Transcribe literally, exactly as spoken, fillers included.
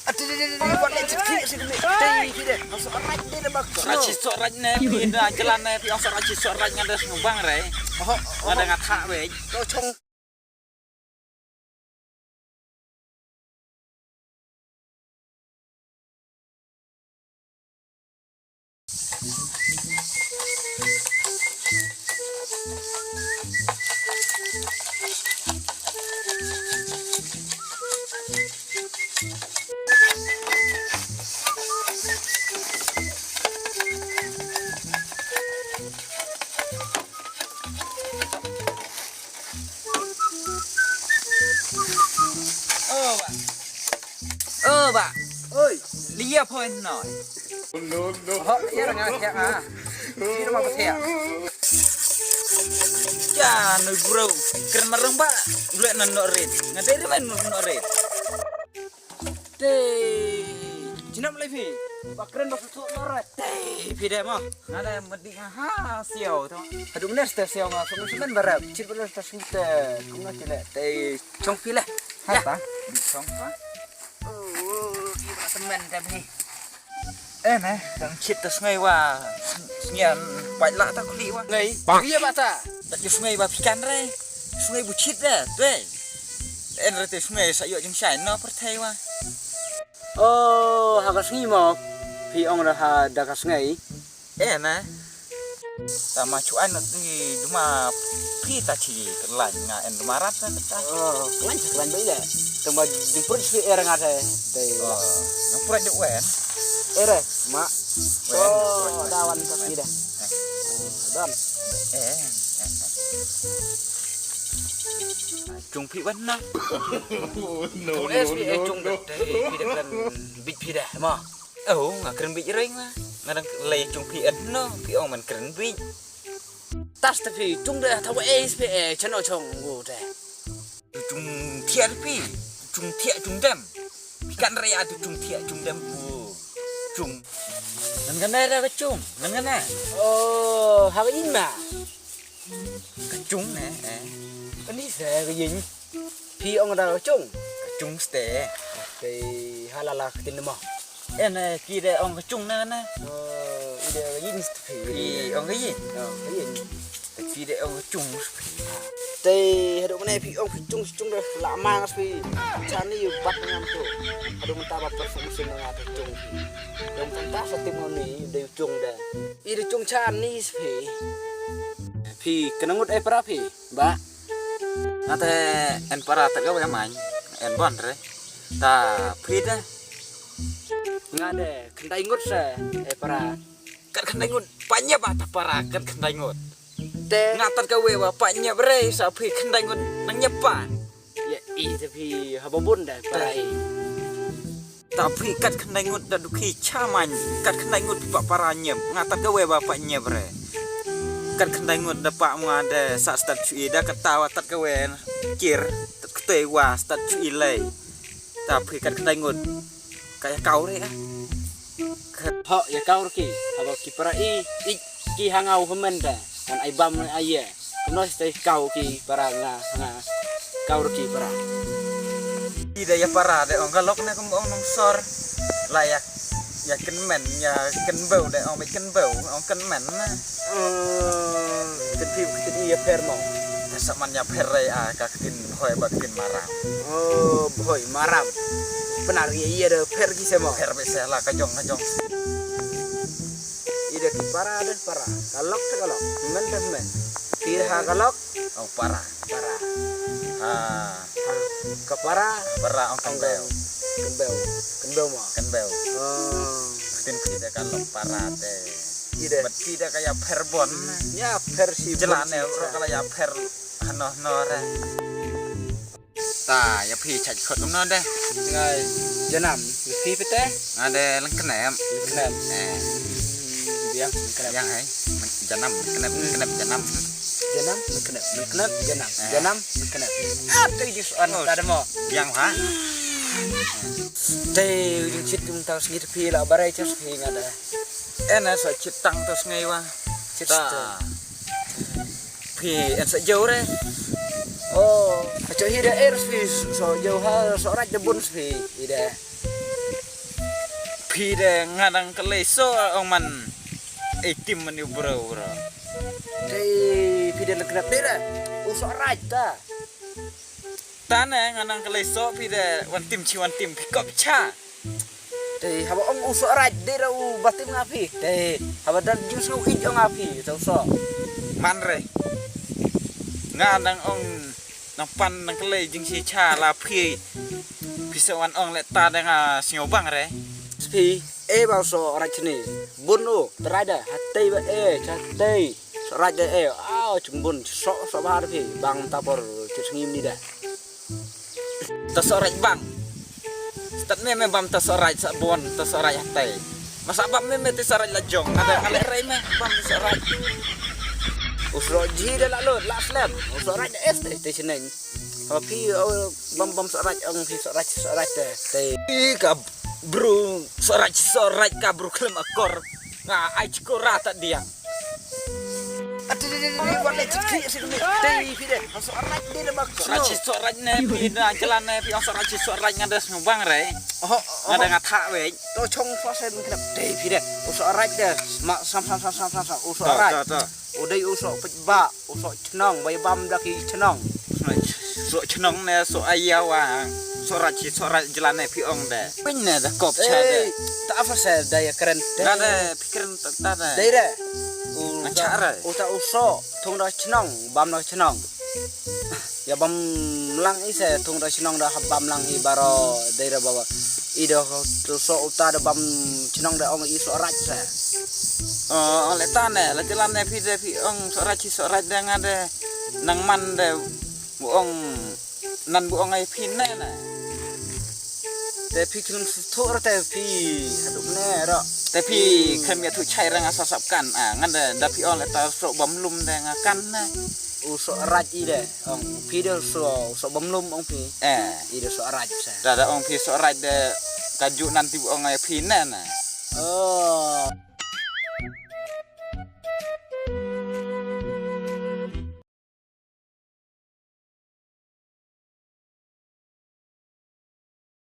Ati de de de de wat le chit khlieh si de. Tei phi de. Soh raj de de bak. Soh raj si soh raj ne phi da jalan ne phi ong soh raj si soh raj nga da sngewbang re. Oho. Nga da nga thah wei. To chong. Oh, ba. Oh, ba. Oi. Lia poi noi. No, no. Ho, ïa nga, ïa nga. Ïa ma ba tia. Ya, noi bro. Kren marang ba. Ule nan no red. Nga dei ri man no red. Te. Jinam lai phi. Ba kren ba su su no red. Te, phi dei mo. Nga dei medi nga ha siau tu. Aduh, benar sta siau nga. Semen semen barap. Cit benar sta sita. Kumna kile. Te. Chong phi leh. Ha, ya. Ta? Chong, ha? Oh, ki ba semen ta bhi. Eh, ne, dang chit ta sngai wa. Sngian, pait la ta kuli wa. Ngai. Iya ba ta. Ta ki sngai wa pikan re. Sngai bu chit re, tu eh. En re te sngai sa yok jeng shai no perthai wa. Oh, ha ka sngi mo. Phi ong ra ha da ka sngai. Eh, na. Ta ma chuan na ti duma phi ta chi lain nga en duma rat ta ta. Oh, lain chi lain bela. Tuma jingpur chi er nga te. Te. Oh, yang pura je wen. Ere, ma. Wen. Oh, da wan ka ti da. Eh. Oh, dan. Eh. Eh, eh. Chung phi wen na. No, no, no, no. Te phi da kan bit phi da ma. Oh, nga kren bit ring ma. Nga dang lei chung phi et no, phi ong man kren bit. Tas ta phi chung de ta wa es phi e chano chong wu te. Chung thiah phi, chung thiah chung dem. Phi kan rei a tu chung thiah chung dem wu. Chung. Nan kan da ka chung, nan kan da. Oh, ha ka in ma. Ka chung ne, eh. Ani se ka yin. Phi ong da ka chung. Ka chung ste. Te halala ka tin mo. En, eh, ki de ong ka chung na na. Oh, i de ka yin ste phi. I ong ka yin. Oh, ka yin. Te ki de ong ka chung. Te hadu mane phi ong phi chung chung de la mang phi. Chani bat ngam tu. Hadu mata ba performance nga ka chung phi. Dong tanta sa tim ni de chung de. I de chung chani phi. Phi kena ngut ai para phi. Ba. Nga te en para ta ka wei main, en bon re. Ta phi de. Nga de khyndai ngut se, eh, para. Kat khyndai ngut, pa nyep ba ta para, kat khyndai ngut. Te. Nga tat ka wei ba pa nyep re, sa phi khyndai ngut, nang nyep pa. Ya, i te phi haba bun de, para i. Ta phi kat khyndai ngut da dukhi cha main, kat khyndai ngut pa para nyem, nga tat ka wei ba pa nyep re. Kat khyndai ngut da pa nga de sa stad chui da kata wa tat ka wei kir, tat ktei wa stad chui lei. Ta phi kat khyndai ngut ka ya kau re ah. Ho ya kau ki, haba ki para i, i ki hangau hemen da, kan ai bam ai ye. Kumno stai kau ki para nga, nga kau ki para. Ida ya para de ong ka lok ne kum ong nong sor. La ya, ya kenmen, ya kenbeu de ong me kenbeu, ong kenmen na. Hmm, ken phi ken iya pher mo. Sa man ya pher re a ka ken hoi ba ken maram. Oh, hoi maram. Penar iya iya de pher ki se mo. Pher be se la ka jong ka jong. Ida ki para de para. Ka lok te ka lok. Men de men. Ki ha ka lok. Oh, para. Para. Ha. Ha. Ka para. Para ong kenbeu. Kenbeu. Kenbeu mo. Kenbeu. Oh. Tin ki de ka lok para te. Ida. Bat ki de ka ya pher bon. Ya pher si jela bon ne si ro sa. Ka la ya pher hano no re. Ta, ya phi chach khot kumno de. Nga janam, ya phi pete? Nga de lengknep. Lengknep. Eh. Hmm, dia lengknep. Yang hai. Janam, lengknep, lengknep janam. Janam, lengknep, lengknep, janam. Eh. Janam, lengknep. Ah, tu di soal ta demo. Yang ha? Te ujung chit tung tau sngit phi la barai chas phi nga de. Eh, na so chit tang tau sngai wa. Chit ta. Phi en sa jauh re. Oh, acho hi de er phi so jauh ha so raj de bun phi hi de. Phi de nga dang kylli soh ong man. Ei tim man ïa u bro bro. Dei phi de la kena dei re. U Sohraij ta. Tane nga nang kylli soh phi de wan tim chi wan tim phi kop cha. Dei haba ong u Sohraij dei re u ba tim nga phi. Dei haba dang jingsngew ïeit ong nga phi to soh. Man re. Nga nang ong nang pan nang kylli jingshi cha la phi. Phi sa wan ong le ta de nga sngewbang re. Phi e ba u Sohraij ni. Bun u trai de hatei ba e cha tei. Sohraij de e. Au chimbun soh soh ba phi bang ta por chi sngi ni de. Ta Sohraij bang. Stad me me bam ta Sohraij sa bon ta Sohraij hatei. Masa bam me me ta Sohraij la jong. Ada ale rei me bam ta Sohraij. U Sohraij ji de la lut la slem. U Sohraij de este te cheneng. Haba phi bam bam Sohraij ong phi Sohraij Sohraij te te. Ih ka bru Sohraij Sohraij ka bru klem akor. Nga ai chikora ta diang. Ati de de de wan le chikri si de. Te phi de. Sohraij de de bak. Sohraij Sohraij ne phi na jalan ne phi Sohraij Sohraij nga de sngewbang re. Oh, oh. Nga de nga tha we. To chong fa sen kena te phi de. Sohraij de. Ma sam sam sam sam sam sam. Sohraij. To to. U dei u soh peit ba, u soh chnong, ba ïa bam da ki chnong. Soh chnong ne soh aya wa. Sohraij Sohraij jalan ne phi ong de. Pin ne da kop cha de. Ta fa se da ïa kren. Nga de phi kren ta ta de. Dei re. U nga cha re. U ta u soh thung da chnong, bam da chnong. Ïa bam lang i se thung da chnong da hap bam lang i baro dei da baba. I da tu soh uta da bam chnong da ong i Sohraij se. Oh, le ta ne, le jalan ne phi de phi ong Sohraij Sohraij de nga de nang man de bu ong nan bu ong ai phi ne ne. Te phi khlem suthu te phi haduk ne ro. Te phi khlem ïa thu chai rang asap sap kan. Ah, ngan de da phi ong le ta soh bam lum de nga kan ne. U Sohraij i de ong phi de soh soh bam lum ong phi. Eh. I de Sohraij sa. Da da ong phi Sohraij de ka ju nan ti ong ai phi ne na. Oh.